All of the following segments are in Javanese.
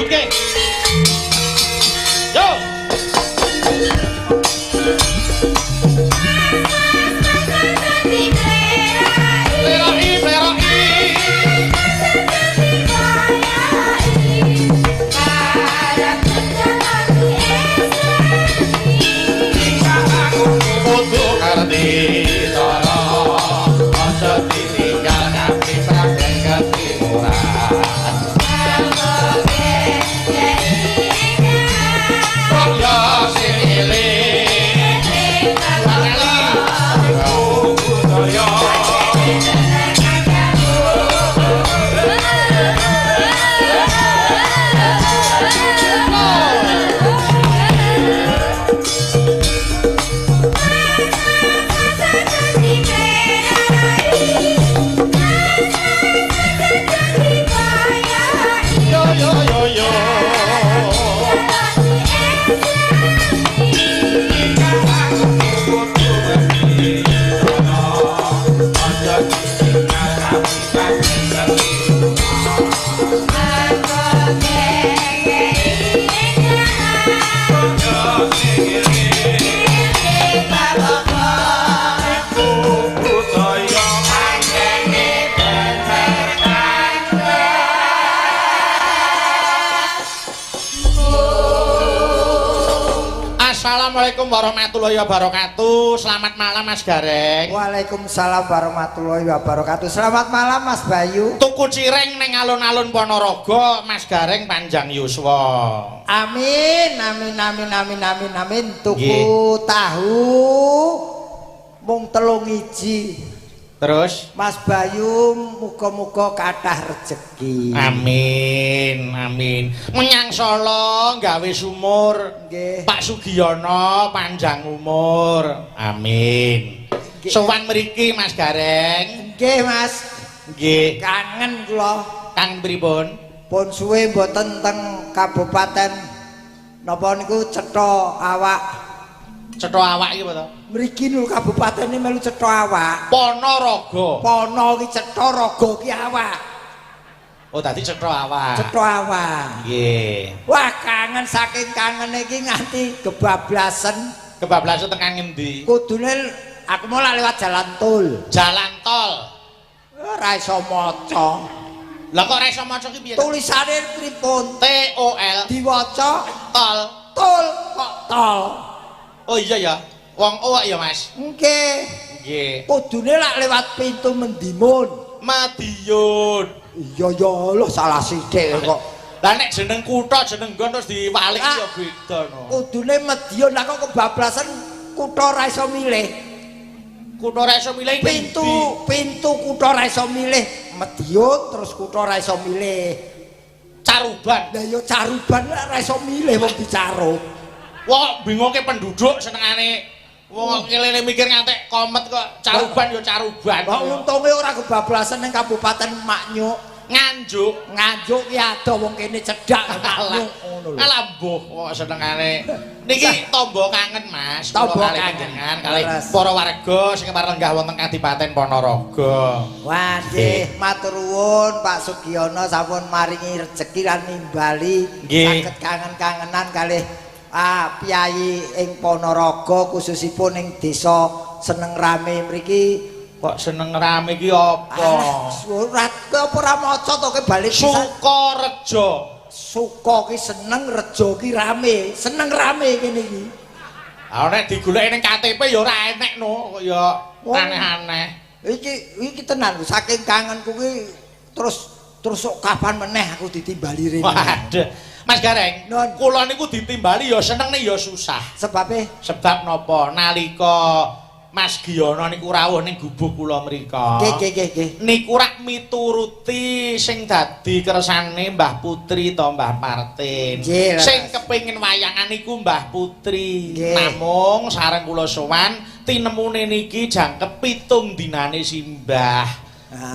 Lanjutke. Yo. Pleroki, pleroki. Kudu ngerti cara aja ditinggal nganti sampe ketimuran. Kaya sing eling iku budaya. Yo yo yo yo. Assalamualaikum warahmatullahi wabarakatuh. Selamat malam Mas Gareng. Waalaikumsalam warahmatullahi wabarakatuh. Selamat malam Mas Bayu. Tuku cireng neng alun-alun Ponorogo, Mas Gareng panjang yuswa. Amin, amin, amin, amin, amin, amin. Tuku tahu mung 3 iji. Terus Mas Bayu muga-muga kathah rejeki. Amin, amin. Menyang Solo gawe sumur. Nggih. Pak Sugiyono panjang umur. Amin. Sowan mriki Mas Gareng. Nggih Mas. Nggih. Kangen kula. Kang pripun? Pun suwe mboten teng kabupaten napa niku cetha awak. Cetha awak iki apa to? Mriki niku kabupatene melu cetha awak. Ponorogo. Pono ki cetha, raga ki awak. Oh, dadi cetha awak. Cetha awak. Nggih. Wah, kangen saking kangene iki nganti kebablasen. Kebablasen tekan ngendi? Kudune aku mau lewat jalan tol. Jalan tol. Ora iso maca. Lah kok ora iso maca ki piye? Tulisane pripun? T O L diwaca tol. Tol kok tol. Oh iya ya. Wong owak ya Mas. Nggih. Nggih. Kudune lak lewat pintu Mendimun. Madiun. Iya ya lho salah sithik kok. Lah nek jeneng kutha jeneng nggon terus diwalik ya beda no. Kudune Madiun lah kok kebablasan kutha ora iso milih. Kutha ora iso milih pintu kutha ora iso milih Madiun terus kutha ora iso milih Caruban. Lah ya Caruban ora iso milih wong dicaruk. Wong bingungke penduduk senengane wong kelene mikir ngantek komet kok Caruban ya Caruban. Kok untunge ora kebablasan ning Kabupaten Maknyuk. Nganjuk. Nganjuk ki ado wong kene cedhak Maknyuk ngono lho. Alah mbuh kok senengane. Niki tombo kangen Mas. Tombo kangen kalih para warga sing lenggah wonten Kadipaten Ponorogo. Wah nggih, matur nuwun Pak Sugiyono sampun maringi rejeki lan nimbali saged kangen-kangenan kalih piyayi ing Ponorogo khususipun ing desa Seneng Rame mriki. Kok seneng rame iki apa? Surat apa ora maca to ke balik Sukorejo. Suka ki seneng, rejo ki rame. Seneng rame kene iki. Ah nek digoleki ning KTP ya ora enek no, kok ya aneh-aneh. Iki iki tenan saking kangenku ki terus kok kapan meneh aku ditimbali rene. Waduh. Mas Gareng, kula niku ditimbali ya seneng nih ya susah. Sebabe? Sebab napa? Nalika Mas Giyono niku rawuh ning gubuk kula mrika. Nggih, nggih, nggih. Niku rak mituruti sing dadi kersane Mbah Putri to Mbah Partin. Sing kepengin wayangan niku Mbah Putri. Namung sareng kula sowan tinemune niki jangkep 7 dinane simbah.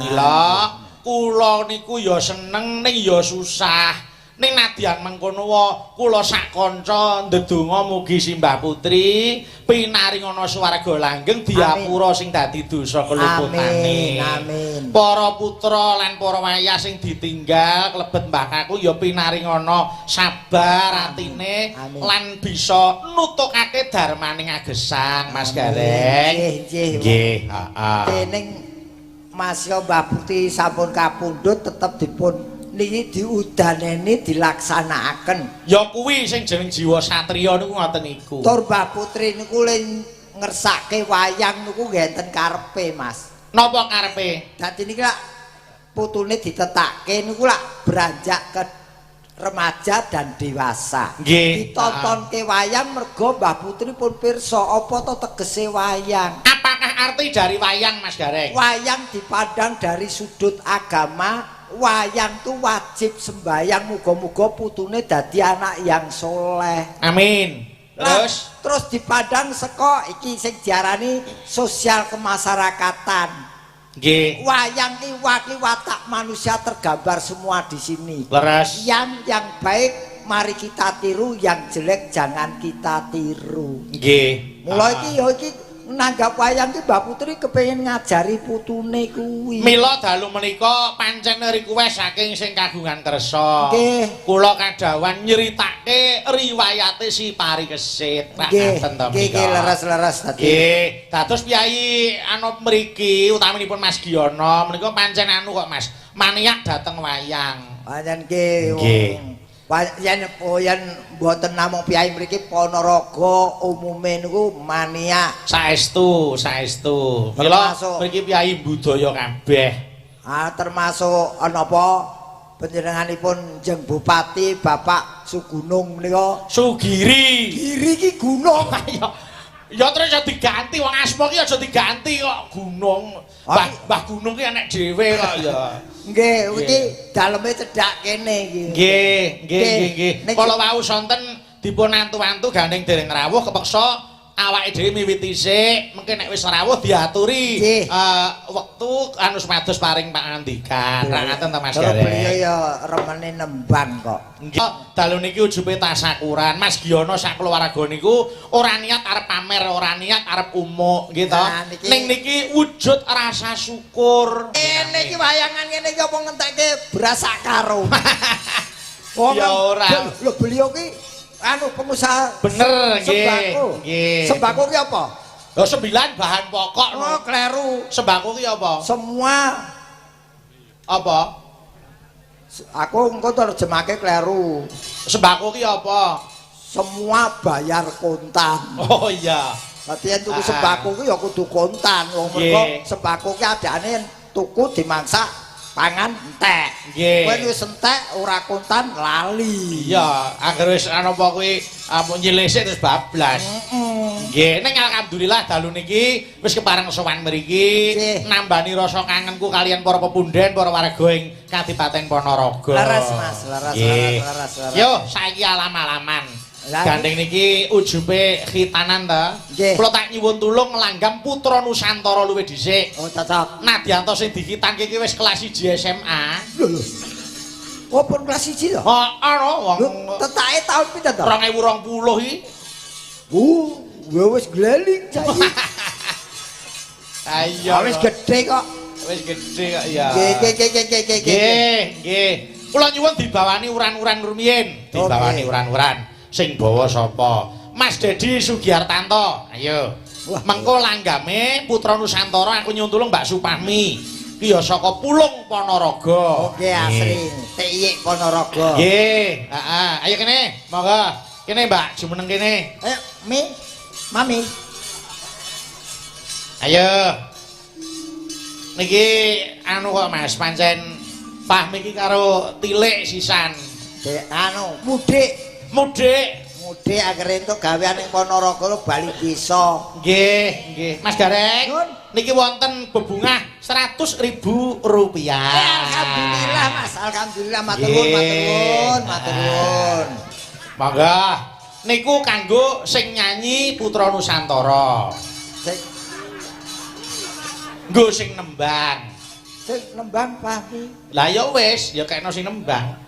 Mila kula niku ya seneng ning ya susah. Ning nadyan mengkono wa kula sak kanca ndedonga mugi Simbah Putri pinaringana swarga langgeng diapura sing dadi dosa keluputane. Amin, amin. Para putra lan para wayah sing ditinggal klebet Mbah Kakung ya pinaringana sabar atine lan bisa nutukake darmaning agesang Mas Gareng. Nggih, nggih. Nggih, heeh. Dening Mas yo Mbah Putri sampun kapundhut tetep dipun niki diudaneni dilaksanakaken. Ya kuwi sing jeneng jiwa satriya niku ngoten niku. Tur Mbah Putri niku le ngersake wayang niku nggih enten karepe, Mas. Napa karepe? Dadi niki lak putune ditetake niku lak beranjak ke remaja dan dewasa. Nggih. Ditontonke wayang mergo Mbah Putri pun pirsa apa to tegese wayang. Apakah arti dari wayang Mas Gareng? Wayang dipandang dari sudut agama, wayang tuh wajib sembayang, muga-muga putune dadi anak yang soleh. Amin. Terus terus dipandang saka iki sing diarani sosial kemasyarakatan. Nggih. Wayang ki watak manusia tergambar semua di sini. Leres. Yang baik mari kita tiru, yang jelek jangan kita tiru. Nggih. Mula iki ya iki nanggap wayang ki Mbah Putri kepengin ngajari putune kuwi. Mila dalu menika pancen request saking sing kagungan kersa. Nggih. Kula kadhawan nyritake riwayate si Parikesit. Nggih. Nggih, nggih leres-leres dadi. Nggih. Dados piyayi anu mriki utaminipun Mas Giyono menika pancen anu kok Mas, maniak dateng wayang. Pancen nggih. Nggih. Yen yen mboten namung piyayi mriki Ponorogo umume niku maniak. Saestu, saestu. Mila mriki piyayi budaya kabeh. Ah termasuk napa panjenenganipun Jeng Bupati Bapak Sugunung menika. Sugiri. Giri ki gunung. Ya terus aja diganti wong asma ki aja diganti kok gunung. Mbah Gunung ki enek dhewe kok ya. Nggih, iki daleme cedhak kene iki. Nggih, nggih, nggih, nggih. Kala wau sonten dipun antu-antu gandeng dereng rawuh kepeksa awake dhewe miwiti sik, mengke nek wis rawuh diaturi wektu anu supados paring pangandikan. Ra ngaten ta Mas Gareng? Beliau ya remene nembang kok. Nggih. Dalu niki ujube tasakuran. Mas Giyono sak keluarga niku ora niat arep pamer, ora niat arep umuk nggih to. Ning niki wujud rasa syukur. Ngene iki wayangan ngene iki apa ngentekke beras sak karung. Ya ora. Lho beliau ki anu pengusaha bener nggih. Sembako. Nggih. Sembako ki apa? Lho 9 bahan pokok. Oh, kleru. Sembako ki apa? Semua apa? Aku engko terjemahke kleru. Sembako ki apa? Semua bayar kontan. Oh iya. Dadi yen tuku sembako ki ya kudu kontan. Wong mergo sembako ki adane yen tuku dimangsak pangan entek. Nggih. Kowe wis entek ora kontan lali. Iya, angger wis ana apa kuwi ampun nyilih sik terus bablas. Nggih, ning alhamdulillah dalu niki wis kepareng sowan mriki nambani rasa kangenku kalian para pepunden, para warga ing Kadipaten Ponorogo. Leres Mas, leres, leres, leres, leres. Yo, saiki alam-alaman. Gandeng niki ujube khitanan ta. Kula tak nyuwun tulung langgam Putra Nusantara luwih dhisik. Oh, cocok. Nadyanto sing dikhitanke iki wis kelas 1 SMA. Lho lho. Oh, pun kelas 1 to? Heeh no, wong tetake taun pinten to? 2020 iki. Wis gleling saiki. Ayo. Wis gedhe kok. Wis gedhe kok ya. Nggih, nggih, nggih, nggih, nggih. Nggih. Kula nyuwun dibawani uran-uran rumiyin, dibawani uran-uran. Sing bawa sapa? Mas Dedi Sugiartanto. Ayo. Wah, mengko langgame Putra Nusantara aku nyuwun tulung Mbak Supahmi. Ki ya saka Pulung Ponorogo. Oke, asring. TIY Ponorogo. Nggih, heeh. Ayo kene, monggo. Kene Mbak, jumeneng kene. Ayo, Mi. Mami. Ayo. Niki anu kok Mas, pancen Fahmi iki karo tilik sisan. Anu, mudik. Mudik. Mudik akhire entuk gawean ing Ponorogo bali desa. Nggih, nggih. Mas Gareng, niki wonten bebungah Rp100.000. Alhamdulillah Mas, alhamdulillah matur nuwun, matur nuwun, matur nuwun. Monggo. Niku kanggo sing nyanyi Putra Nusantara. Sing nggo sing nembang. Sing nembang Fahmi. Lah ya wis, ya kekno sing nembang.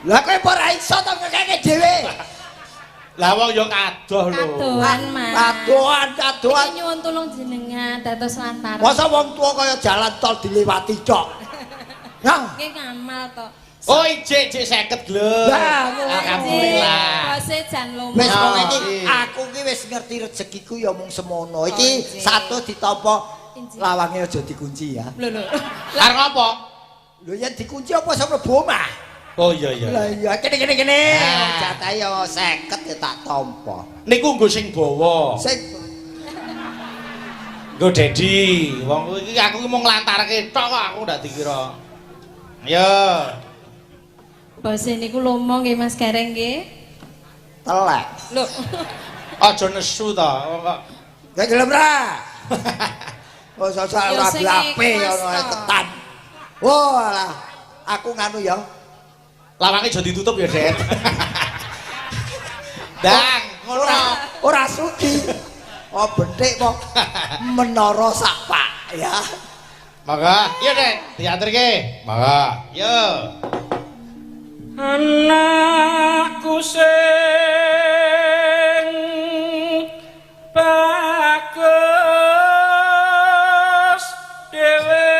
Lah kowe ora iso to ngekeke dhewe. Lah wong yo kadoh lho. Kadohan, Mas. Kadohan, kadohan. Iki nyuwun tulung jenengan dados lantaran. Masa wong tuwa kaya jalan tol dilewati tok. Nah, nggih ngamal to. Oh, ijik ijik 50 lho. Alhamdulillah. Bose jan lomo. Wis wong iki aku ki wis ngerti rezekiku ya mung semono. Iki satu ditampa lawange aja dikunci ya. Lho lho. Arep apa? Lho yen dikunci apa iso mlebu omah? Oh iya iya. Lah iya kene kene kene. Jatahe ya 50 ya tak tampa. Niku nggo sing bawa. Sing nggo Dedi. Wong iki aku ki mung nglantarke tok kok aku ndak dikira. Ayo. Bose niku lomo nggih Mas Gareng nggih. Telek. Lho. Aja nesu to wong kok. Gak gelem ra. Oh sosok ora blape ngono ketan. Wah lah, aku nganu ya. Lawange aja ditutup ya, Det. Dang, ngono ora sudi. Oh benthik kok menara sak pak ya. Mangga, iya Det, diaturke. Mangga. Yo. Anakku sing bagus dhewe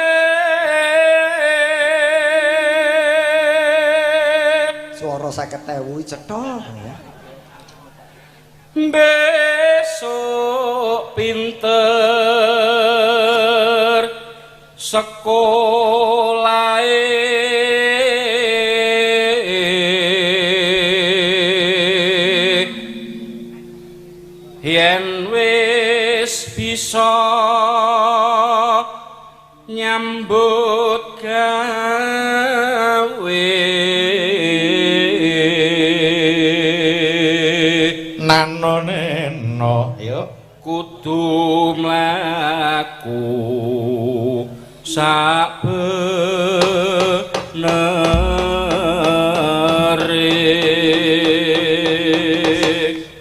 swara 50.000 cetha ya. Besok pinter sekolahe yen wis bisa nyambut gawe nano neno ayo kudu mlaku sak benere.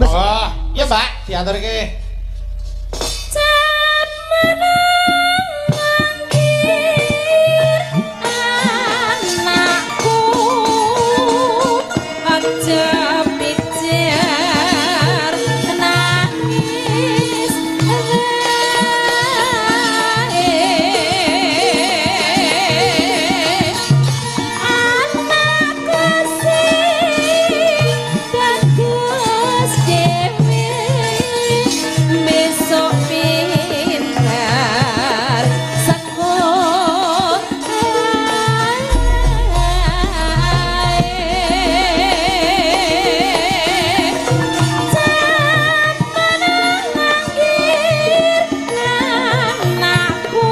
Wah, iya Mbak, diaturke. Jan menang anakku aja pijar nangis wae. Anakku sing bagus dhewe besok pintar sekolah. Anakku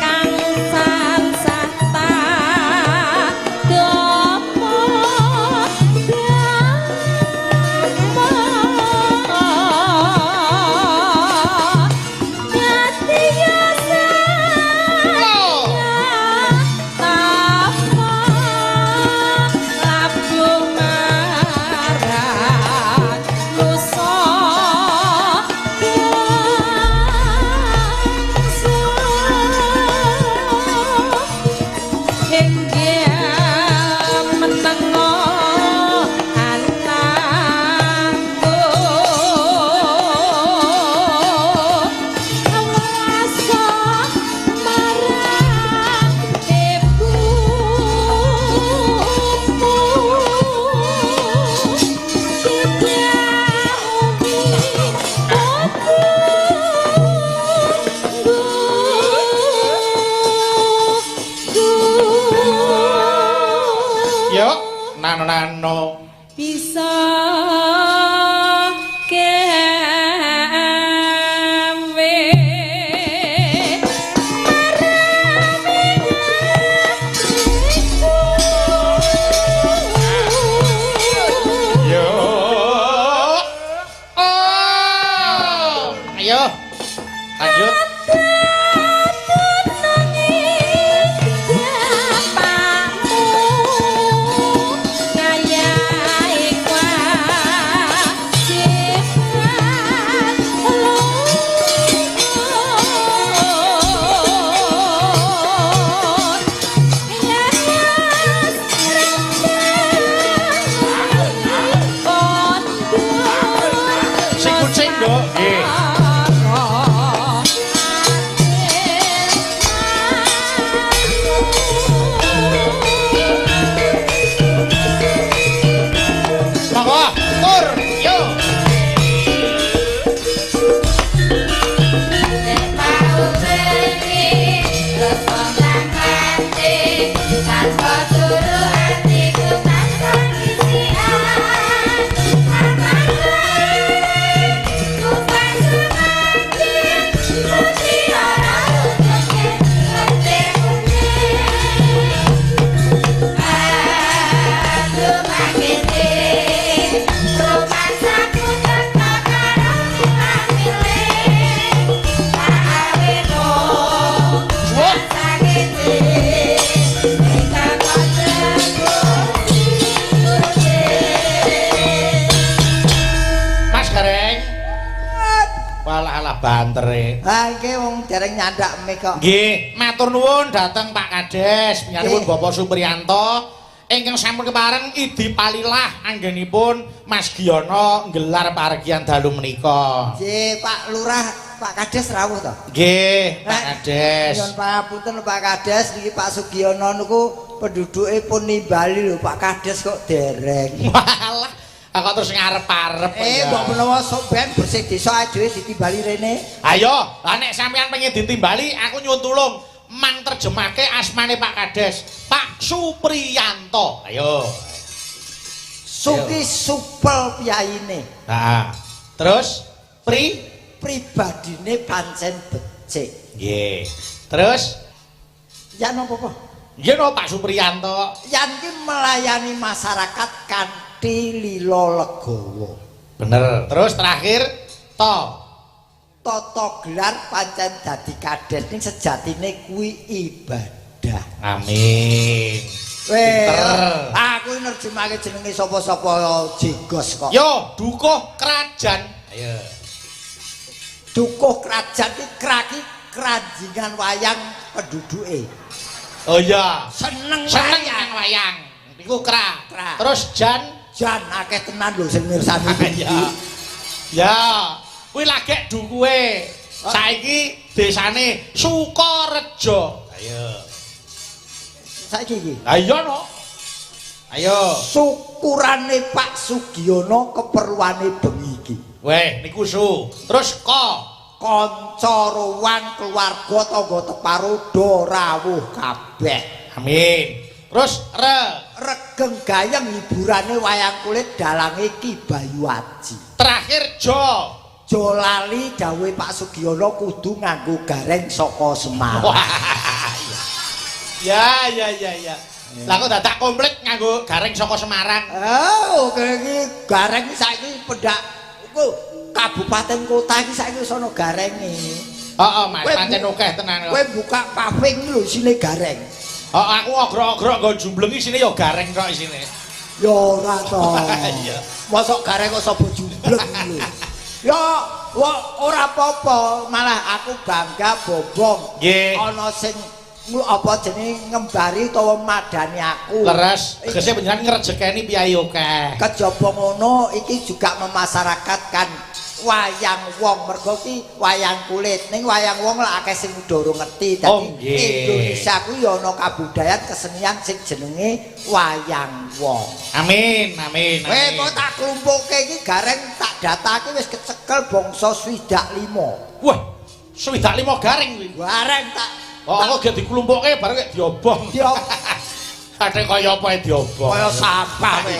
kang tansah tak dopo dadi ya tapa labuh marang nusa bangsa inggih menengo anakku awasa marang ibuku didhawuhi Yo, nano nano. bisa gawe Yo. Oh. Ayo. Lanjut. Bapakmu ngayahi kewajiban. bantere. Ha iki wong dereng nyandak mik kok. Nggih, matur nuwun dhateng Pak Kades, panjenenganipun Bapak Supriyanto ingkang sampun kepareng idi palilah anggenipun Mas Giyono nggelar paregian dalu menika. Nggih, Pak Lurah, Pak Kades rawuh to? Nggih, Pak Kades. Nyuwun pangapunten Pak Kades, niki Pak Sugiyono niku penduduke pun nimbali lho, Pak Kades kok dereng. Walah, kok terus ngarep-arep. Mbok menawa sok ben bersih desa dhewe ditimbali rene. Ayo, lah nek sampean pengen ditimbali aku nyuwun tulung mang terjemahke asmane Pak Kades, Pak Supriyanto. Ayo. Suki supel piyayine. Heeh. Terus pribadine pancen becik. Nggih. Terus ya napa apa? Nggih no Pak Supriyanto. Yen ki melayani masyarakat kanthi lila legawa. Bener. Terus terakhir to. Tata gelar pancen dadi kades ning sejatine kuwi ibadah. Amin. Weh, aku nerjemahke jenenge sapa-sapa jegos kok. Yo, dukuh kerajaan. Ayo. Dukuh kerajaan iki kraki keranjingan wayang penduduke. Oh iya, seneng wayang. Wayang. Niku kra. Terus jan akeh tenan lho sing mirsani. Ya. Ya, kuwi lagek dukuhe. Saiki desane Sukorejo. Ayo. Saiki iki. Ha iya no. Ayo. Syukurane Pak Sugiyono keperluane bengi iki. Weh, niku su. Terus ko kanca ruwang keluarga tangga teparo do rawuh kabeh. Amin. Terus re regeng gayeng hiburane wayang kulit dalange Ki Bayu Aji. Terakhir jo. Jo lali dawuhe Pak Sugiyono kudu nganggo gareng saka Semarang. Ya ya ya ya. Lah kok dadak komplit nganggo gareng saka Semarang. Oh, iki gareng saiki pendak kabupaten kota iki saiki wis ana garenge. Heeh, Mas, pancen akeh tenan kok. Kowe buka paving lho isine gareng. Heeh, aku ogrok-ogrok nggo jumbleng isine ya gareng kok isine. Ya ora to. Iya. Mosok gareng kok sapa jumbleng lho. Ya ora apa-apa, malah aku bangga bobong. Ana sing apa jenenge ngembari utawa madani aku. Leres, tegese panjenengan ngrejekeni piyayi akeh. Kejaba ngono iki juga memasyarakatkan wayang wong, mergo ki wayang kulit. Ning wayang wong lak akeh sing durung ngerti. Dadi Indonesia kuwi ya ana kabudayan kesenian sing jenenge wayang wong. Amin, amin, amin. Kowe kok tak klumpukke iki gareng tak datake wis kecekel bangsa 65. Wah, 65 gareng kuwi. Gareng tak. Oh, aku gak diklumpukke bareng gak diobong. Kate kaya apa diobong. Kaya sampah kowe.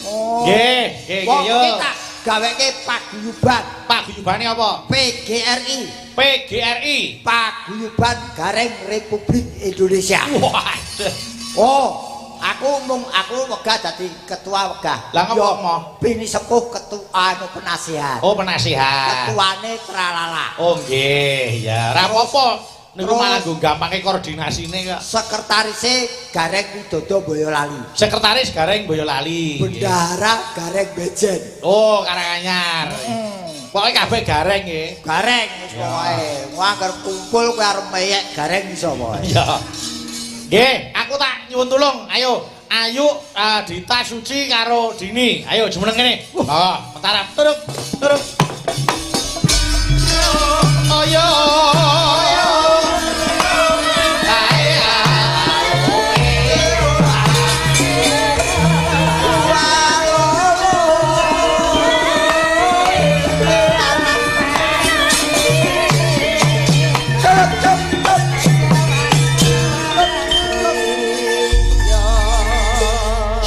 Oh. Nggih, nggih, nggih yo. Kita gaweke paguyuban. Paguyubane apa? PGRI. PGRI. Paguyuban Gareng Republik Indonesia. Waduh. Oh, aku mung aku wegah dadi ketua wegah. Lah ngopo moh? Bini sepuh ketua anu penasihat. Oh, penasihat. Ketuane tralala. Oh, nggih, ya. Ora apa-apa. Niku malah nggo gampangke koordinasine kok. Sekretarise Gareng Widodo Boyolali. Sekretaris Gareng Boyolali. Bendahara Gareng Bejen. Oh, Karanganyar. Pokoke kabeh gareng nggih. Gareng wis pokoke. Wah, angger kumpul kowe arep meyek gareng iso pokoke. Iya. Nggih, aku tak nyuwun tulung. Ayo, Ayu, Dita, Suci karo Dini. Ayo jumeneng kene. Oh, mentarap. Turuk, turuk. Ayo.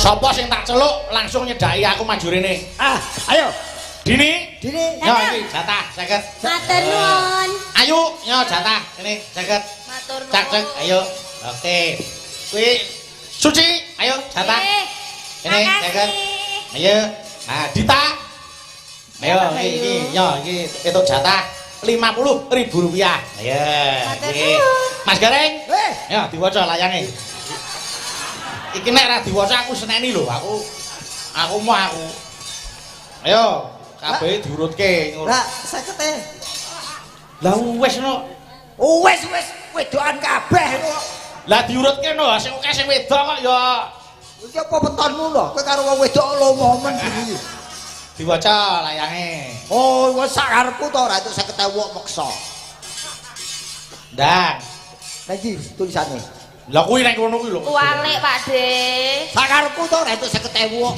Sapa sing tak celuk langsung nyedhaki aku maju rene. Ah, ayo. Dini. Dini. Yo iki jatah 50. Matur nuwun. Ayo, yo jatah kene 50. Matur nuwun. Cak cek, ayo. Oke. Kuwi Suci, ayo jatah. Kene 50. Ayo. Nah, Dita. Ayo iki yo iki entuk jatah Rp50.000. Ayo. Iki. Mas Gareng. Yo diwaca layange. Iki nek ra diwaca aku seneni lho, aku mau aku. Ayo, kabeh diurutke ngono. Lah, 50 e. Lah wis no. Oh, wis wis wedokan kabeh kok. Lah diurutke no, sing akeh sing wedok kok ya. Iki apa petonmu lho? Kowe karo wong wedok lomo men iki. Diwaca layange. Oh, wis sak karepku to ora entuk 50.000 kok meksa. Ndang. Lah iki tulisane. Lah kuwi nek ngono kuwi lho. Kualik, Pak De. Sak karepku to ora entuk 50.000 kok.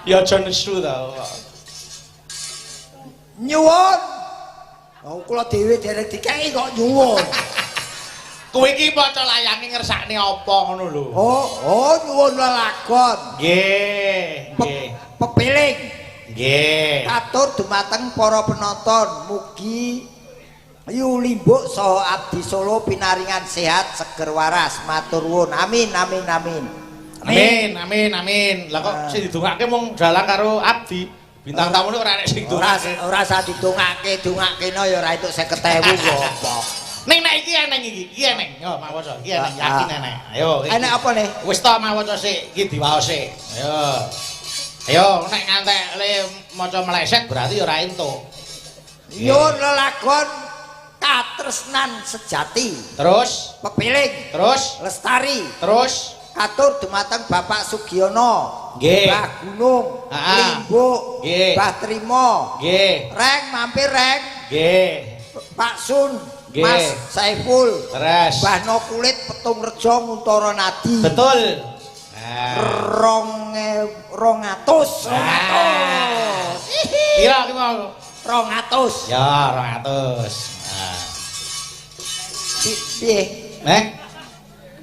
Ya aja nesu ta. Nyuwun. Oh, kula dhewe dereng dikeki kok nyuwun. Kowe iki maca layange ngersakne apa ngono lho. Oh, oh nyuwun lelagon. Nggih, nggih. Pepiling. Nggih. Katur dumateng para penonton, mugi Yu Limbuk saha abdi Solo pinaringan sehat seger waras. Matur nuwun. Amin amin amin. Amin amin amin. Lah kok sing didongake mung dalang karo abdi. Bintang tamune ora enek sing dongake. Ora usah didongake, dongakeno ya ora entuk 50.000 kok apa. Ning nek iki eneng iki, iki eneng. Yo mawaca, iki eneng yakin enek. Ayo. Enek apa nih? Wis ta mawaca sik, iki diwaos sik. Ayo. Ayo nek ngantek le maca meleset berarti ora entuk. Nyuwun lelagon katresnan sejati. Terus pepiling, terus lestari, terus katur dumateng Bapak Sugiono, nggih, Mbah Gunung, Limbuk, nggih, Mbah Trimo, nggih, Reng mampir Reng, nggih, Pak Sun, nggih, Mas Saiful, terus Mbah No Kulit Petung Rejo Nguntara Nadi. Betul. 200. 200. Pira ki mau? 200. Ya, 200. Nah. Piye? Nek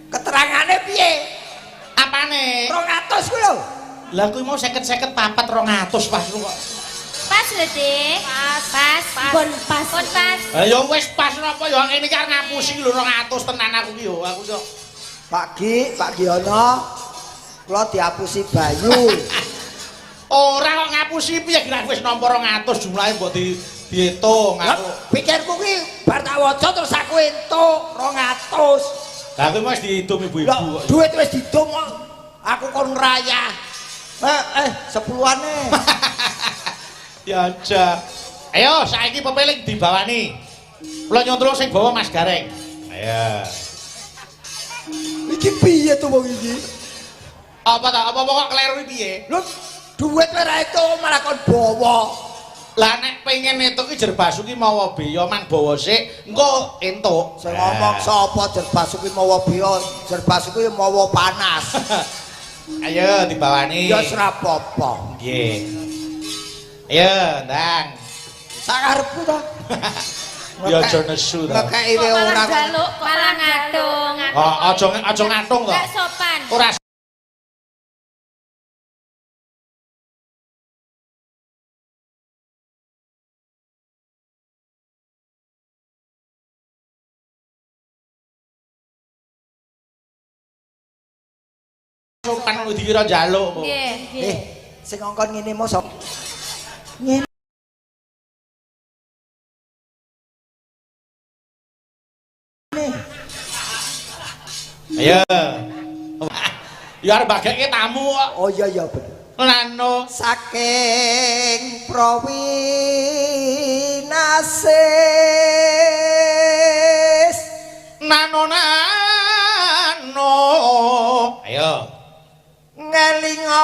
keterangane piye? Apane? 200 kuwi lho. Lah kuwi mau 50-50 papat 200 pas kok. Pas lho, Dik. Pas. Pas. Pun pas. Pun pas. Lah ya wis pas napa ya ngene iki arep ngapusi lho 200 tenan aku ki yo. Aku yo. Pak Gi, Pak Giono, kula diapusi Bayu. Ora kok ngapusi piye kira wis nampa 200 jumlahe mbok diitung aku. Pikirku ki bar tak waca terus aku entuk 200. Lah kuwi wis dihitung ibu-ibu kok. Duit wis dihitung kok. Aku kon ngrayah. Sepuluhane. Ya aja. Ayo saiki pepeling dibawani. Kula nyuwun tulung sing bawa Mas Gareng. Ayo. Iki piye to wong iki? Apa ta? Apa kok kleru piye? Lho duit ora itu malah kon bawa. Lah nek pengen entuk ki Jerbasuki mawa beya mang bawa sik, engko entuk. Sing ngomong sapa Jerbasuki mawa beya? Jerbasuki mawa panas. Ayo dibawani. Ya ora apa-apa. Nggih. Ayo, ndang. Sakarepku ta. Ya aja nesu ta. Ngekeki ora malah ngatung. Oh, aja ngatung to. Gak sopan. Ora sopan ngono dikira njaluk. Nggih, nggih. Sing ngongkon ngene mau sapa? Ngene. Ayo. Ya arep bageke tamu kok. Oh iya iya bener. Lano saking Prowinasis nano nano. Ayo. Ngelingono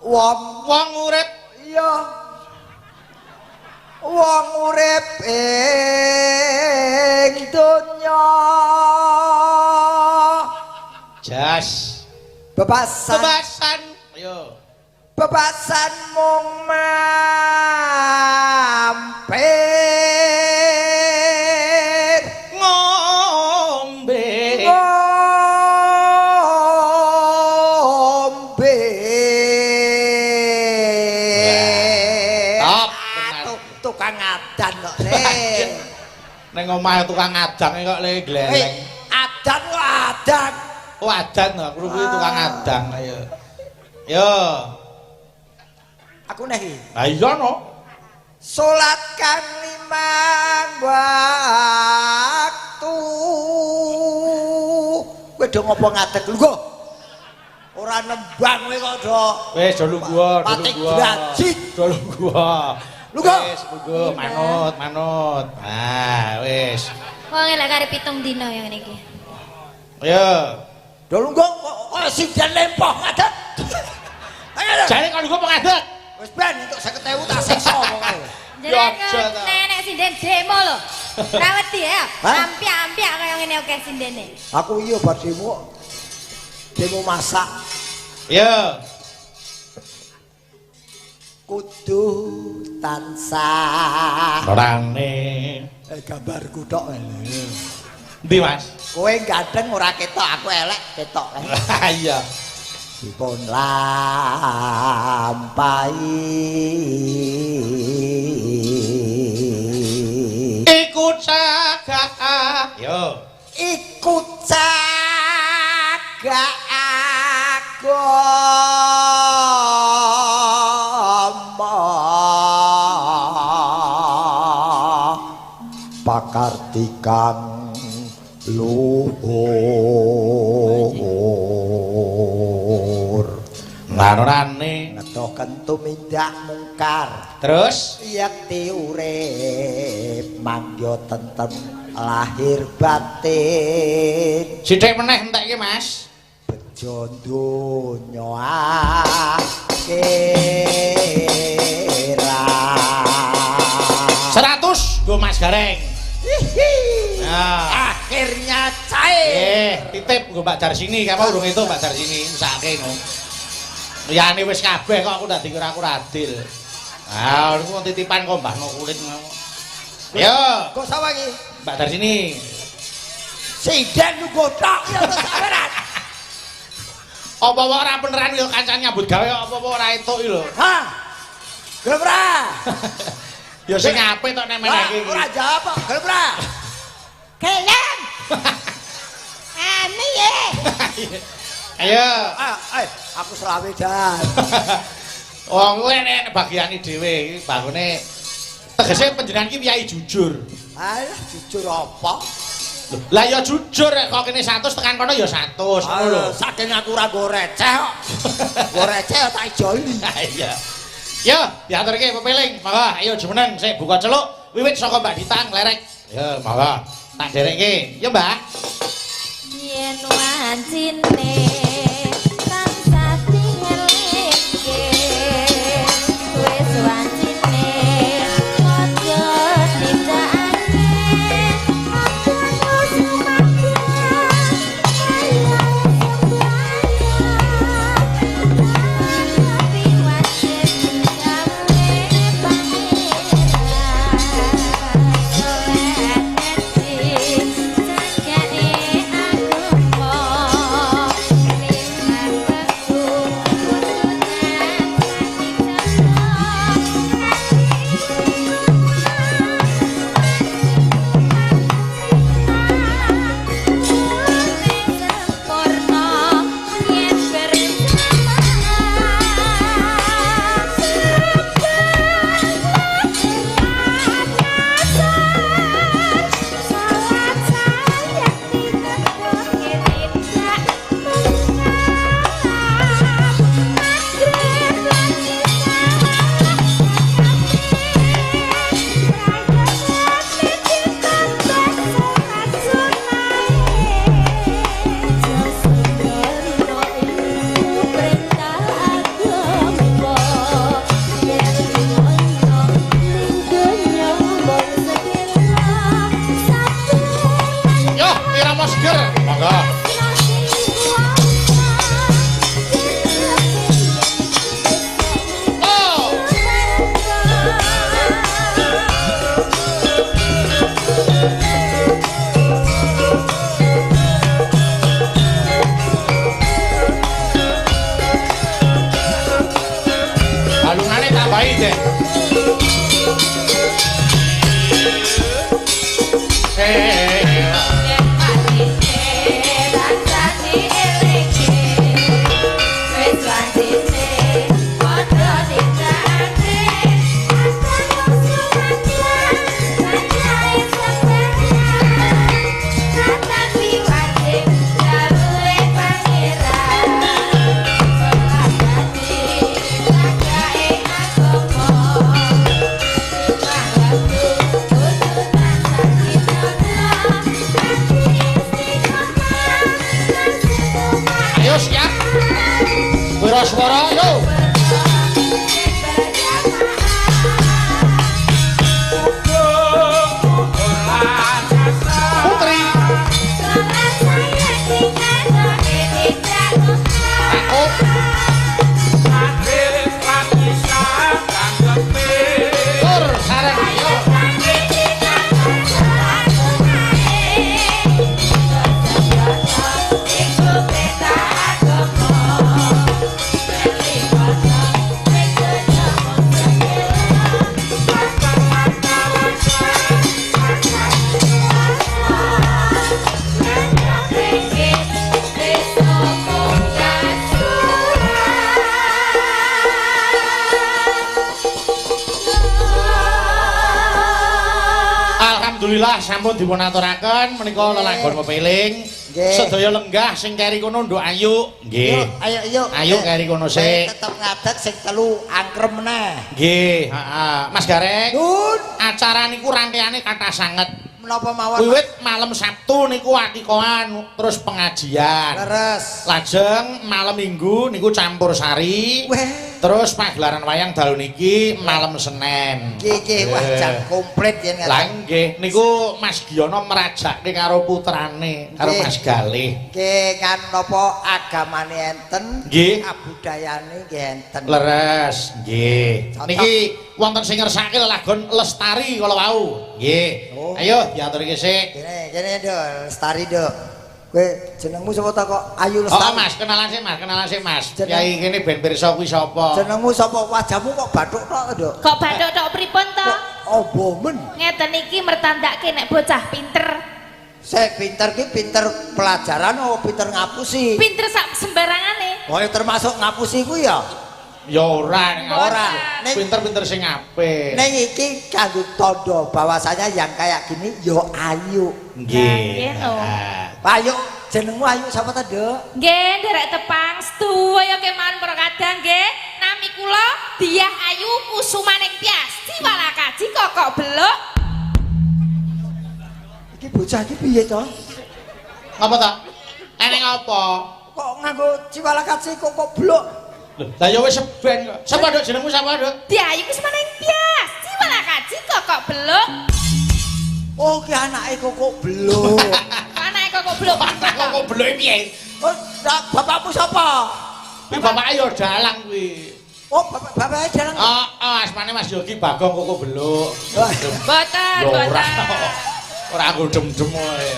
wong wong urip iya wong urip ing donya jas bebasan bebasan ayo bebasan mung mampir ngombe ngombe. Top. Tukang adan kok le. Ning omah tukang adang kok le gleleng. Adan kok adan. Oh adan to, aku kuwi tukang adang ayo. Yo. Aku neh iki. Ha iya no. Salat kang limang waktu. Kowe do ngopo ngadeg lho. Ora Ora nembang kowe kok do. Wis do lungguh, do lungguh. Do lungguh. Lungguh. Wis lungguh, manut, manut. Ah, wis. Wong lek arep 7 dina ya ngene iki. Ayo. Do lungguh kok kaya sinden lempoh ngadeg. Ayo. Jare kon lungguh apa ngadeg? Wis ben entuk 50.000 tak siksa pokoke. Jenengan nenek sinden demo lho. Ra wedi ya. Ampiak-ampiak kaya ngene akeh sindene. Aku iya bar demo. Demo masak. Iya. Kudu tansah orane. Gambarku tok. Endi, Mas? Kowe ganteng ora ketok, aku elek ketok. Iya. Dipun lampahi iku cagak. Yo. Iku cagak agama pakartikan luhur lanurane ngetoken tumindak mungkar terus yekti urip mangya tentrem lahir batin sithik meneh entekke Mas bejo donya akhirat 100 nggo Mas Gareng. Nah. Akhirnya cair. Titip nggo Mbak Darsini, kamu urung itu Mbak Darsini mesake ngono. Liyane wis kabeh kok aku dadi kira aku adil. Ah, niku wong titipan kok mbahno kulit ngono. Yo, kok sapa iki? Mbak Darsini. Sinden lungguh tok ya terus sampean. Apa-apa ora beneran yo kancan nyambut gawe apa-apa ora entuk iki lho. Hah? Gelem ora? Ya sing apik tok nek meneh iki. Ora jawab kok, gelem ora? Gelem. Ami ye. Ayo. Aku selawe jan. Wong kowe nek bagiane dhewe iki bangune tegese panjenengan iki piyai jujur. Alah jujur apa? Lah ya jujur nek kok kene 100 tekan kono ya 100 ngono lho. Saking aku ora nggo receh kok. Nggo receh tak ijoli. Iya. Yo, diaturke pepeling. Monggo, ayo jumeneng sik buka celuk wiwit saka Mbak Dita nglerek. Yo, monggo. Tak derekke. Yo, Mbak. Yen wancine tansah dingelingke wis wancine aja tindakake aja sumakyah ayo sembahyang tapi wajib gawe pangeran salat dadi sagane agama Alhamdulillah sampun dipun aturaken menika lelagon pepeling. Sedaya lenggah sing keri kono Nduk Ayu. Nggih. Ayo yuk. Ayo keri kono sik. Tetep ngadeg sing telu angkrem meneh. Nggih, heeh. Mas Gareng. Nun. Acara niku rangkaiane kathah sanget. Menapa mawon? Wiwit malam Sabtu niku akikohan terus pengajian. Leres. Lajeng malam Minggu niku campur sari. Weh. Terus pagelaran wayang dalu niki malam Senin. Nggih, nggih, wah jan komplit yen ngaten. Lah nggih, niku Mas Giyono merajakke karo putrane, karo Mas Galih. Nggih, kan napa agamane enten, kabudayane nggih enten. Leres, nggih. Niki wonten sing ngersake lelagon Lestari kala wau. Nggih. Ayo diaturke sik. Kene, kene Nduk, Lestari Nduk. Kowe jenengmu sapa ta kok Ayu Lestari? Oh Mas, kenalan sik Mas, kenalan sik Mas. Kyai kene ben pirsa kuwi sapa? Jenengmu sapa? Wajahmu kok bathuk tok, Nduk? Kok bathuk tok pripun to? Obo men. Ngeten iki mertandake nek bocah pinter. Sik pinter ki pinter pelajaran apa pinter ngapusi? Pinter sak sembarangane. Oh, ya termasuk ngapusi kuwi ya? Ya ora, ora. Pinter-pinter sing apik. Ning iki kanggo tandha bahwasanya yang kayak gini ya ayu. Nggih. Ayu, jenengmu Ayu sapa ta, Nduk? Nggih, nderek tepang sedaya kemawon para kadang nggih. Nami kula Diah Ayu Kusumaning Tias, Ciwalakaji Kokok Beluk. Iki bocah iki piye to? Ngapa ta? Eneng apa? Kok nganggo Ciwalakaji Kokok Beluk? Lho, lah ya wis seben kok. Sapa, Nduk, jenengmu sapa, Nduk? Diah Ayu Kusumaning Tias, Ciwalakaji Kokok Beluk. Oh, ki anake Kokok Beluk. Anake Kokok Beluk. Anak Kokok Beluk piye? Oh, bapakmu sapa? Kuwi bapake ya dalang kuwi. Oh, bapake dalang. Heeh, asmane Mas Yogi Bagong Kokok Beluk. Boten, boten. Ora nggo dem-dem wae.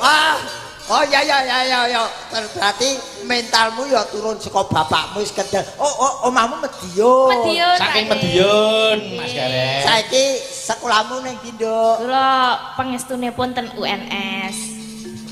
Wah. Oh ya ya ya ya ya. Berarti mentalmu ya turun saka bapakmu wis kendel. Oh, oh omahmu Medion. Medion. Saking Medion, Mas Gareng. Saiki sekolahmu ning ndi, Nduk? Kula pangestune pun ten UNS.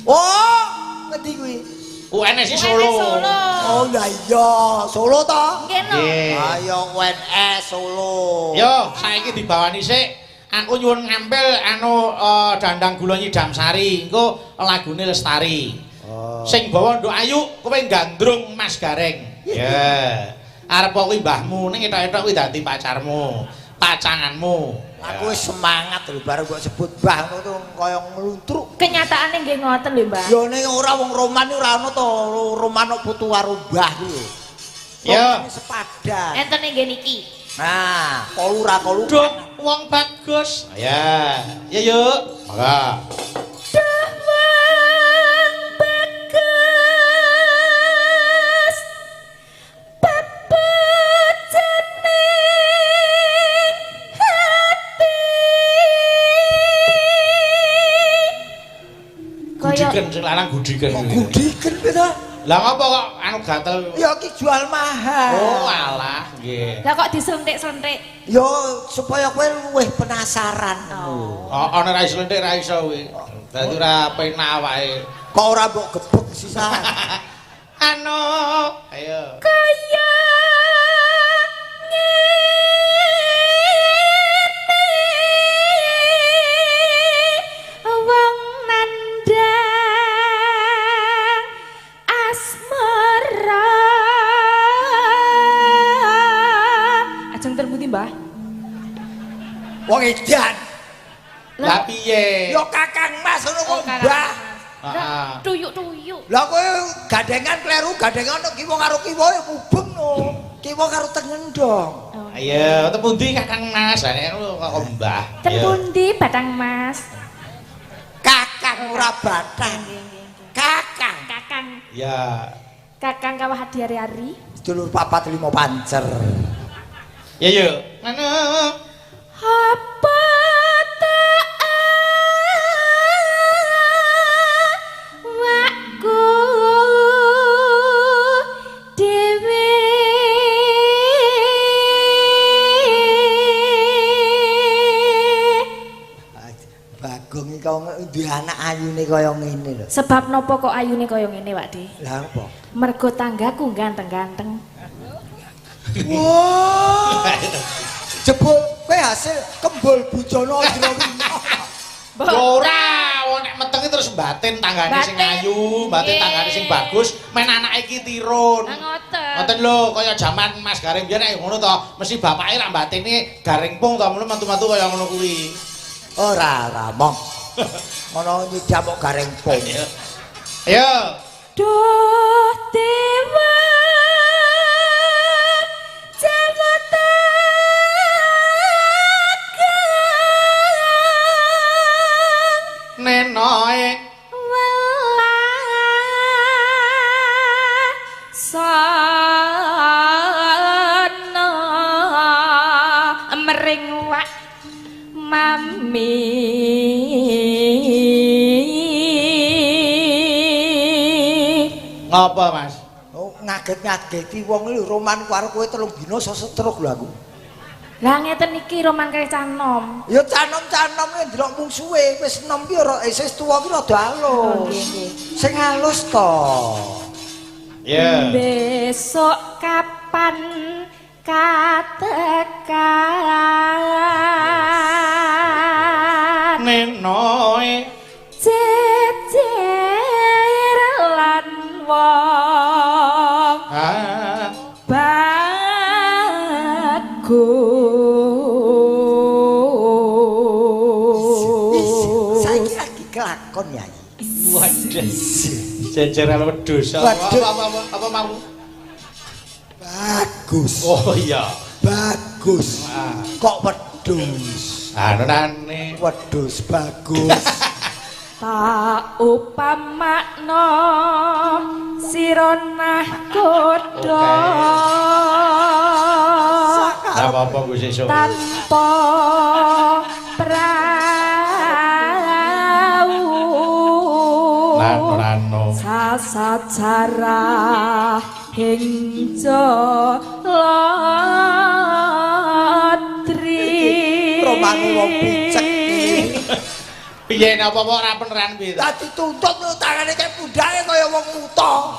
Oh, ngendi kuwi? UNS iki Solo. Oh lah iya, Solo to? Nggih no. Ayo UNS Solo. Yo, saiki dibawani sik. Aku nyuwun ngampil anu dandang gula nyidam sari, engko lagune Lestari. Oh. Sing bawa Nduk Ayu kowe gandrung Mas Gareng. Ya. Arep kuwi mbahmu ning etok-etok kuwi dadi pacarmu, pacanganmu. Aku wis semangat lho bareng kok sebut mbah ngono kaya ngluntruk. Kenyataane nggih ngoten lho, Mbah. Ya ning ora wong Roman ora ono to, Roman kok putu karo mbah kuwi lho. Ya. Sepadan. Enten nggih niki. Nah, kolu ra kolu. Duh, wong bagus. Ya. Ya yuk. Mangga. Duh wong bagus. Bebojone hati. Gudiken sing lanang gudiken. Kok gudiken piye to? Lah ngapa kok anu gatel? Ya iki jual mahal. Oh alah, nggih. Lah kok disentik-sentik? Ya supaya kowe luwih penasaran. Oh, ana ra iso lentik ra iso kuwi. Dadi ora penak awake. Kok ora mbok gebek sisan. Anu, ayo. Kaya ngene wong nandhang asmara. Ajeng ten pundi, Mbah? Wong edan. Lah piye? Ya Kakang Mas ngono kok, Mbah. Heeh. Tuyuk-tuyuk. Lah kowe gandengan kleru, gandengan kiwa karo kiwa ya mubeng no. Kiwa karo tengen dong. Ayo, ten pundi Kakang Mas? Lah nek kok Mbah. Ten pundi Batang Mas? Kakang ora batang. Kakang. Kakang. Ya. Kakang kawah hadiari-ari. Sedulur papat lima pancer. Ya yuk. Anu. Apa tak awakku dhewe Bagong iki kok duwe anak ayune kaya ngene lho. Sebab napa kok ayune kaya ngene, Pak De? Lah apa? Mergo tanggaku ganteng-ganteng. Wah. Jebul kowe hasil kembul bujana Andrawina. Mboten. Batin tanggane sing ayu, batin tanggane sing bagus, men anake iki tirun. Ngoten. Ngoten lho, kaya jaman Mas Gareng biyen nek ngono to, mesti bapake rak batine Gareng Pung to, mulu mantu-mantu kaya ngono kuwi. Ora, ora mong. Ngono nyidam kok Gareng Pung. Ayo. Duh dewa Jawata Nenoe welasana mring wak mami. Ngapa Mas? Oh, ngaget-ngageti wong lho roman karo kowe 3 dina iso setruk lho aku. Lah ngeten iki roman kare cah nom. Ya cah nom ki ndelok mungsuhe, wis nom ki ora wis tuwa ki rada halus. Nggih, nggih. Sing halus to. Ya. Besok kapan katekan Nenoe jejer lan wong bagus. Saiki lagi kelakon ya. Waduh. Jejeran wedhus. Apa mau? Bagus. Oh iya. Bagus. Kok wedhus? Anane wedhus bagus. Tak upamakno sira nahkoda. Ora apa-apa Gus sesuk. Tanpa prau. Lan-lano. Sasacara ing jaladri. Romane wong picek iki. Piye nek apa-apa ora peneran piye? Lah dituntut lho tangane kaya pundhake kaya wong wuta.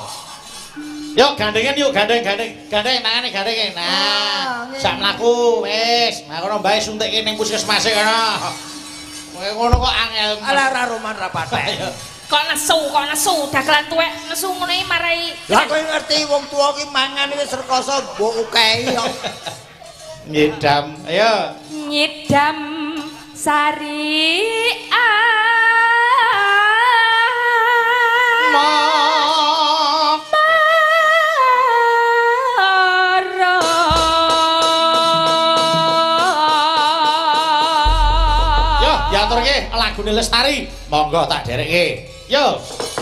Yuk gandengen yuk gandeng gandeng gandeng tangane gandeng. Nah, sak mlaku wis, nah kono bae suntikke ning puskesmas kono. Kowe ngono kok angel. Alah ora roman ra patek. Kok nesu, dagelan tuwek nesu ngono iki marai. Lah kowe ngerti wong tuwa ki mangan wis rekoso mbok ukehi kok. Nyidam, ayo. Nyidam syariat. Yo, diaturke lagune Lestari. Monggo tak derekke. Yo. Sing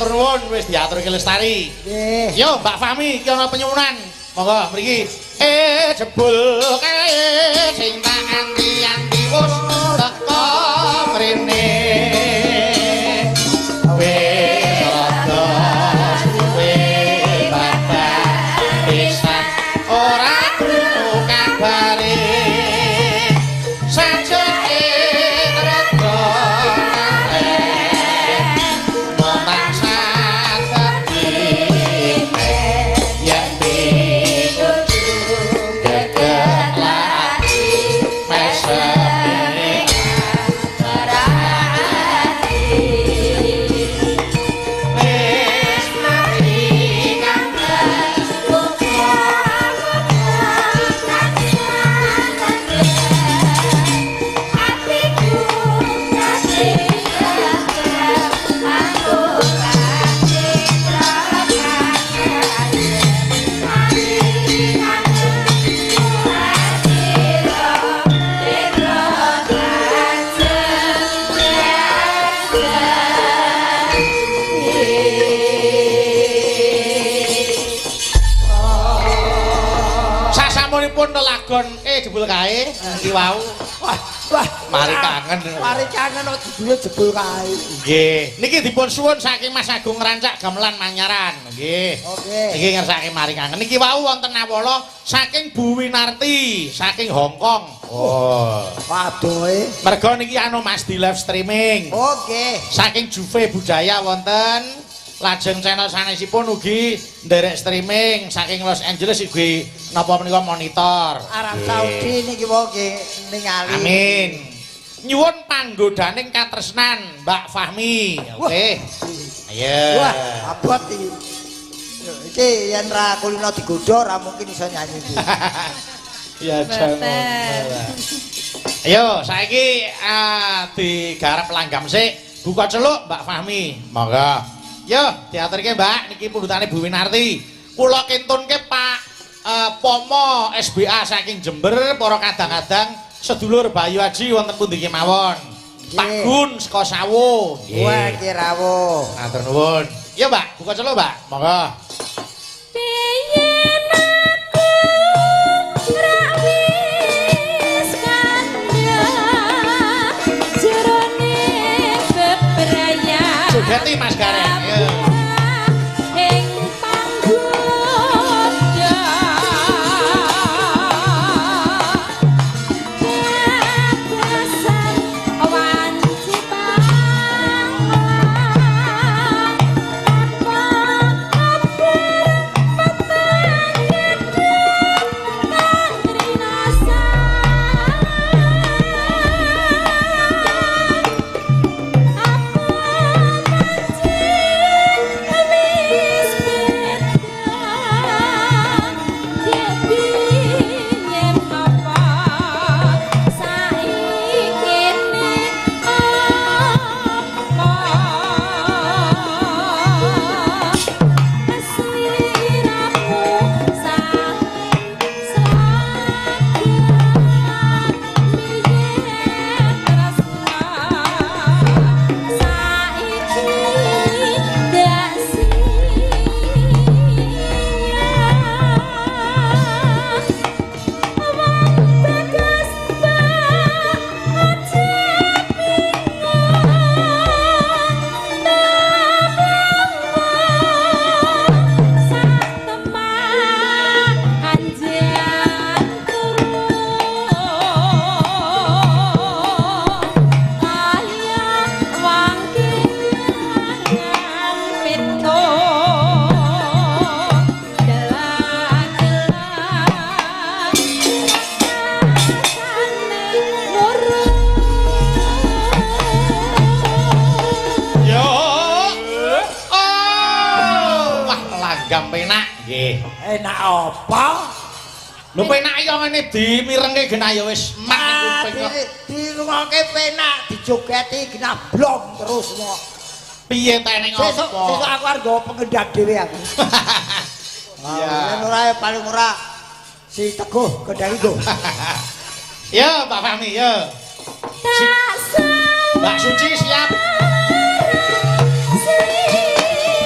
matur nuwun wis diaturke lestari. Nggih. Yo Mbak Fahmi iki ana penyuwunan. Monggo mriki. Jebul kae sing tak anti-anti wis teko mrene. Wis rada suwe babar pisan ora krungu kabare. Sajake rada ngarep mong dadi yen pikudu gegek lati mesem wis mari kangen Sasampunipun lelagon jebul kae iki wau. Wah, wah, Mari kangen. Mari kangen kok jebule jebul kae. Nggih. Niki dipun suwun saking Mas Agung Rancak Gamelan Manyaran. Nggih. Oke. Niki ngersake mari kangen. Niki wau wonten nawala saking Bu Winarti saking Hong Kong. Oh. Wadohe. Mergo niki anu Mas di live streaming. Oke. Saking Juve Budaya wonten lajeng channel sanesipun ugi nderek streaming saking Los Angeles ugi napa menika monitor. Arab Nggih. Saudi niki wae nggih ningali. Amin. Nyuwun panggodaning katresnan Mbak Fahmi. Oke. Ayo. Wah, abot iki. Iki yen ra kulino digodho ora mungkin iso nyanyi iki. Ya jangan. Ayo, saiki digarap langgam sik. Buka celuk Mbak Fahmi. Monggo. Yo, diaturke Mbak niki pundhutane Bu Winarti. Kula kintunke Pak Pomo SBA saking Jember, para kadang-kadang sedulur Bayu Aji wonten pundi kemawon. Pak Gun saka Sawo. Wah, iki rawuh. Matur nuwun. Yo, Mbak, buka celuk, Mbak. Monggo. Biyen aku ra wis kandha jerone bebrayan. Jogeti Mas Gareng. Yo. Ing panggoda bebasan wanci panglang tanpa kabar petang kang rinasan. Apa pancen wis beda dadi yen apa saiki ne apa sliramu sak sragan biyen tresna saiki ndak siap wong bagas aja bingung sak teman anjan turu kaya wong kehilangan pitu delak-delak rasane nurut. Yo. Oh, wah langgam penak. Nggih. Enak apa? Lho penak yo ngene dimirengke genah ya wis mak kuping kok. Dirungokke penak, dijogeti genah blong terus kok. Piye ta ning Sesuk apa? sesuk aku arep nggawa pengendap dhewe aku. Iya. Yen ora ya paling ora si Teguh kendang iku. Yo Mbak Fahmi yo. Tak Mbak Suci siap. sawang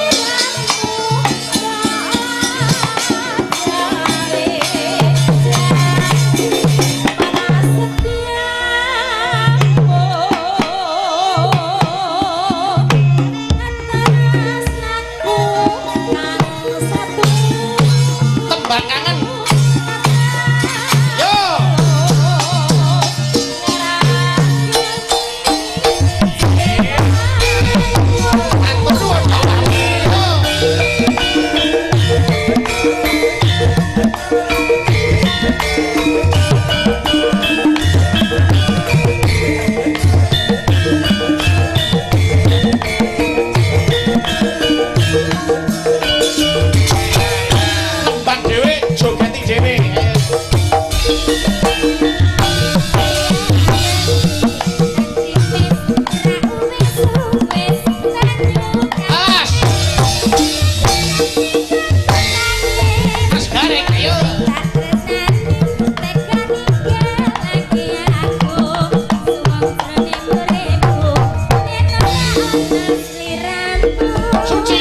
Suci.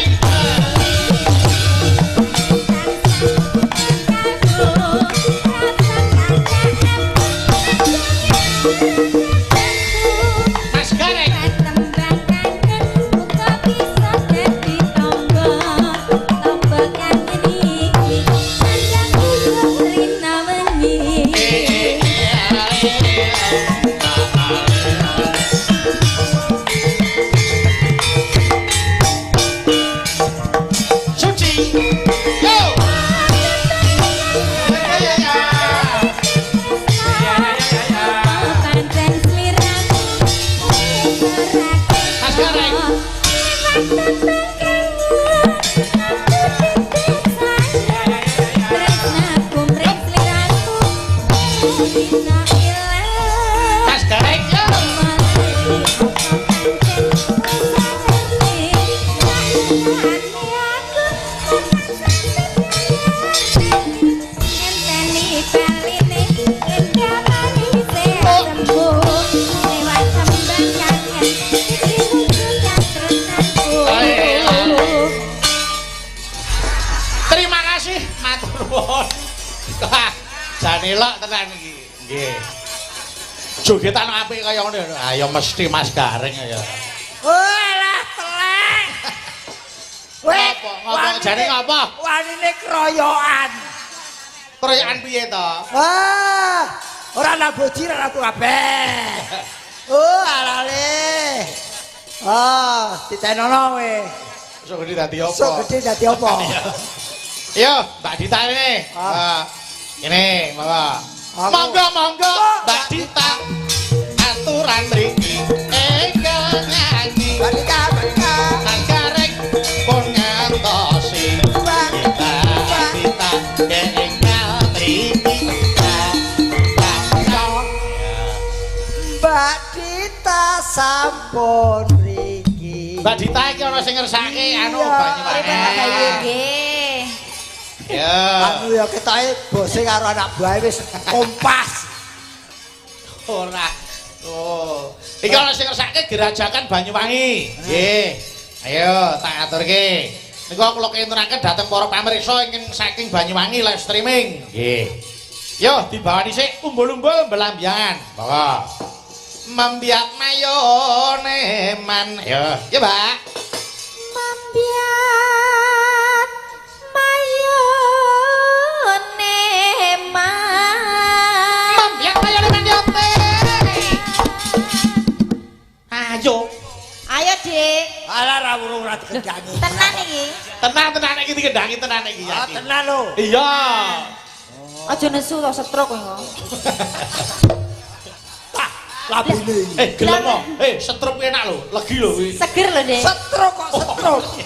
Mas Gareng. Suci. Yo. Mas Gareng. Mas Gareng. Yo. Terima kasih matur nuwun. Wah, jane elok tenan iki. Nggih. Jogetan apik kaya ngono. Ayo mesti Mas Gareng ya. Walah telek. Weh, Ngopo jane ngopo? Wanine kroyokan. Kroyokan piye to? Wah, ora ana boji ora ratu kabeh. Oh, alale. Ah, ditenono kowe. Sok gedhe dadi apa? Sok gedhe dadi apa? Yo, Mbak Dita ini. Ini, monggo. Monggo, monggo, Mbak Dita. Aturan mriki enggal nyanyi. Mbak Dita, Mbak Dita. Mas Gareng pun ngantosi. Mbak Dita, Dita, enggal mriki. Mbak Dita sampun mriki. Mbak Dita iki ana sing ngersake anu Banyuwangi. Nggih. Ya. Anu ya ketoke bose karo anak buahe wis kompas. Ora. Oh. Iki ana sing ngersake Gerajakan Banyuwangi. Nggih. Ayo tak aturke. Niku kula kenturaken dhateng para pamirsa ingkang saking Banyuwangi live streaming. Nggih. Yo dibawani sik umbul-umbul belambiangan. Monggo. Mambiak mayone man. Yo, yo Mbak. Mambiak mayone man. Mambiak mayone man yo. Ayo. Ayo, Dik. Alah ra urung ra dikendangi. Tenan iki. Tenang tenan iki dikendangi tenan iki. Ah, tenan lho. Iya. Aja nesu to stroke kowe engko. Labine. Gelem kok. Stroke enak lho, legi lho kuwi. Seger lho, Dik. Stroke kok stroke.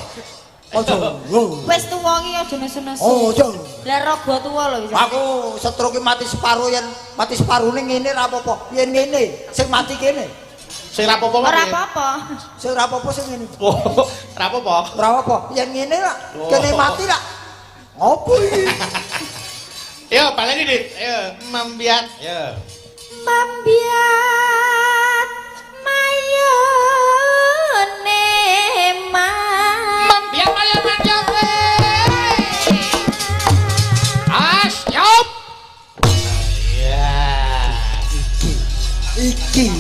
Aja. Wis tuwa iki aja nesu-nesu. Aja. Lah raga tuwa lho wis. Aku stroke mati separo yen mati separone ngene ra apa-apa. Yen ngene, sing mati kene. Sing ra apa-apa. Ora apa-apa. Sing ra apa-apa sing ngene. Oh, ra apa-apa. Ora apa-apa. Yen ngene lah, kene mati lah. Ngopo iki? Yo, baleni, Dit. Ayo, mambiat. Yo. Mambiat mayone man. Mambiat mayone man. As, yop. Iya. Iki.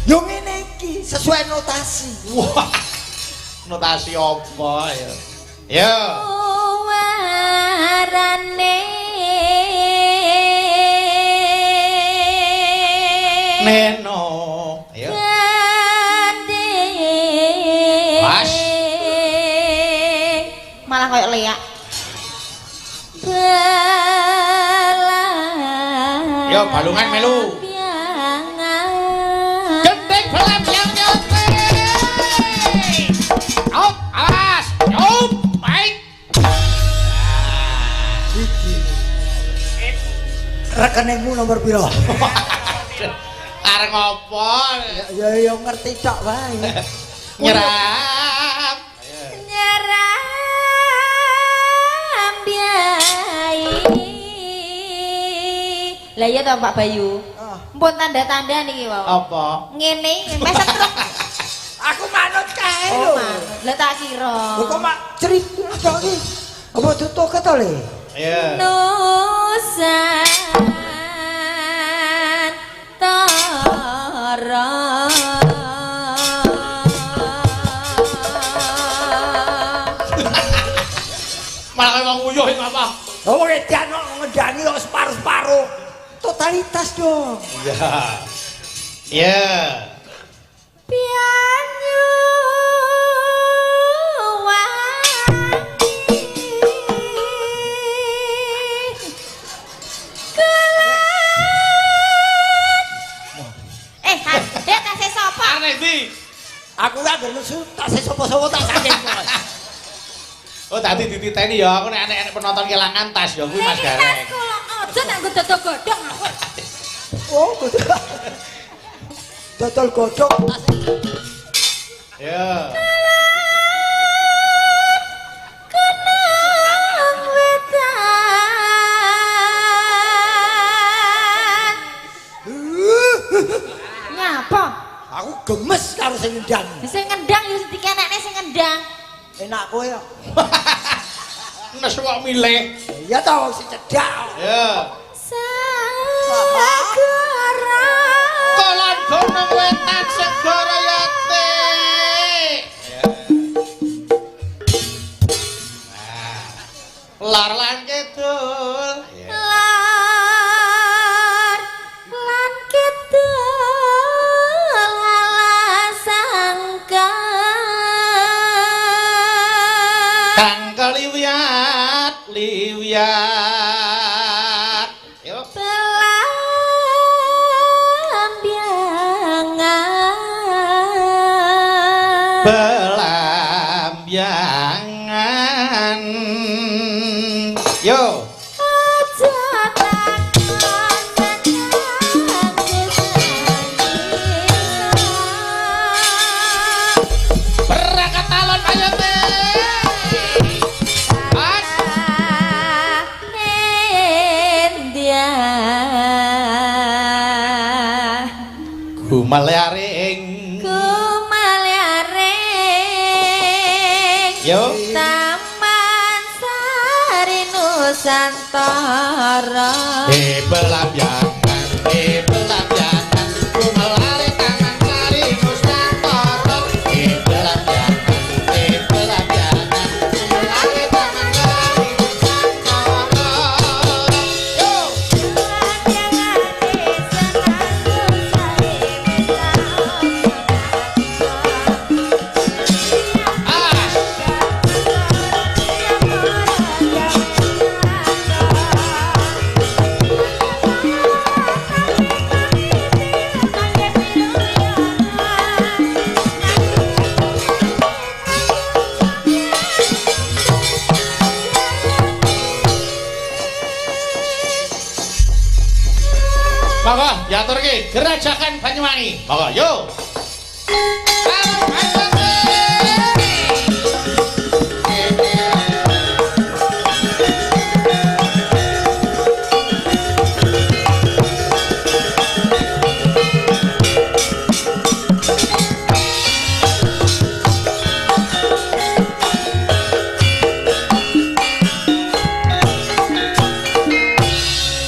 Yo ngene iki sesuai notasi. Wah. Notasi apa ya? Yo. Warane Neno. Ayo. Pas. Malah koyo leak. Yo balungan melu. Gendeng belambiang nyote. Out, awas. Yo, baik. Iki. Rekeningmu nomor piro? Arep ngopo? Ya ya ngerti tok wae. Nyerap. Nyerap biai. Lah iya to Pak Bayu. Mpun tanda-tanda niki wau. Apa? Ngene, meh setruk. Aku manut kae. ae lho. Lah tak kira. Lho kok mak cerita tok iki. Apa tutuke to, Le? Iya. Nusantara. Malah kaya wong nguyuh iki apa? Wong edan kok ngendani kok separuh-separuh. Totalitas dong. Iya. Iya. Pianyu wangi kelat. Dek tasih sapa? Arep ndi? Aku ora nesu tasih sapa-sapa tak saking. Oh, tadi dititeni ya, aku nek enek penonton kelangan tas ya kuwi Mas Gareng. Tas kula aja tak nggo dodol godhong aku. Oh, godhong. Dodol godhong tas. Ya. Kenang wetan. Nyapa? Aku gemes karo sing ngendang. Sing ngendang ya dikenekne sing ngendang. Enak kowe ya. Nesu kok milih. Iya ta wong sing cedhak. Ya. Segara. Kulon Gunung Wetan segara yate. Lor lan kidul. Lor lan kidul alasangka. Kang keliwiat liwiat. Yo. Belambiangan. Belambiangan. Yo. Aja takon menyang desa. Berangkat alon ayo te. As. India. Gumalyaring. Gumalyaring. Yo. Taman Sari Nusantara. Belambiangan, belambiangan, gumalyaring Taman Sari Nusantara. Belambiangan, belambiangan, gumalyaring Taman Sari Nusantara. Yo. Ah. Monggo diaturke Gerajakan Banyuwangi. Monggo yo.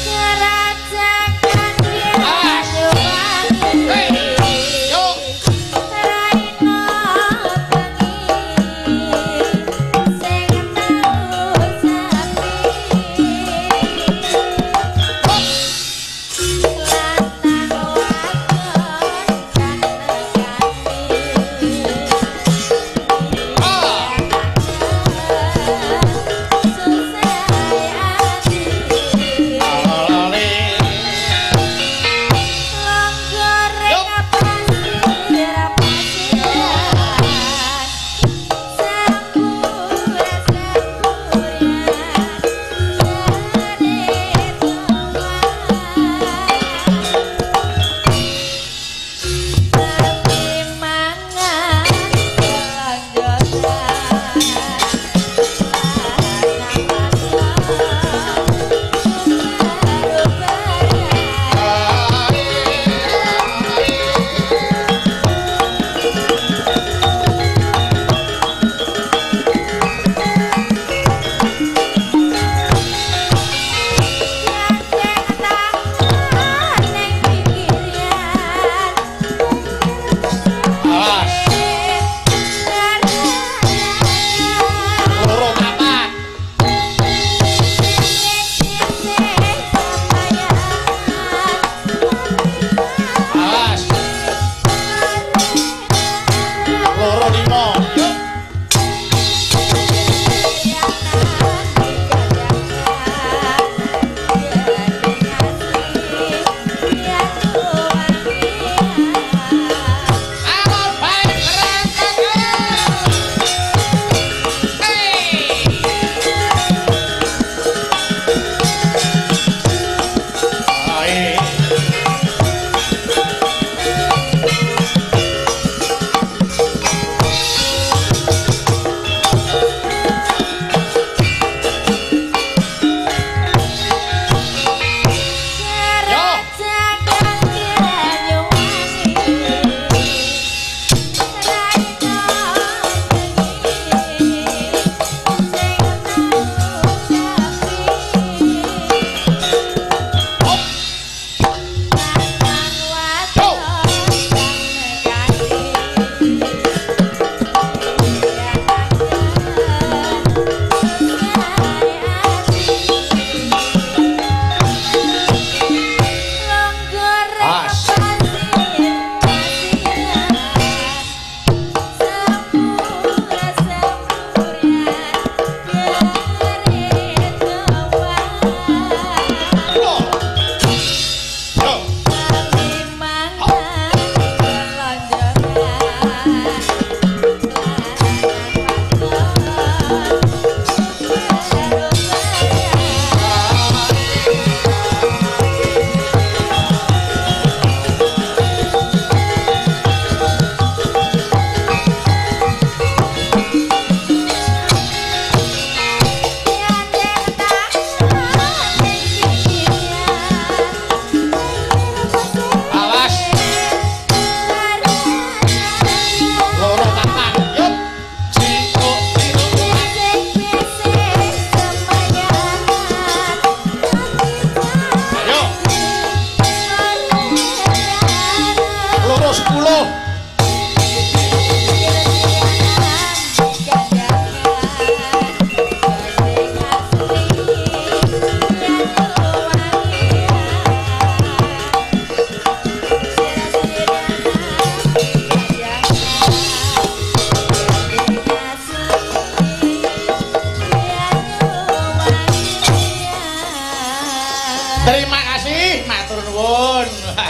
Gerajakan Banyuwangi. Yo.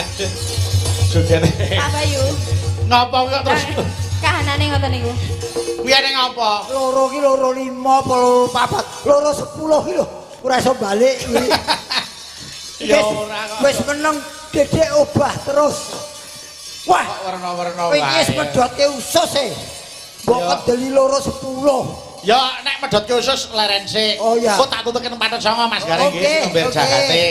Aduh. Jogene. Pak Bayu. Ngapa kok terus Kahanane ngoten niku. kuwi ane ngapa? Loro ki loro lima apa loro papat? Loro 10 ki lho. Ora iso balik kuwi. Ya ora kok. Wis meneng dedek obah terus. Wah, Kok werna-werna kowe iki wis wae. medhotke usus e. Mbok Ya. kedeli loro 10. Ya nek medhotke usus leren sik. Oh, iya. Kok tak tutuke tempat songo Mas Gareng Oke, nggih, sumber oke. jagate.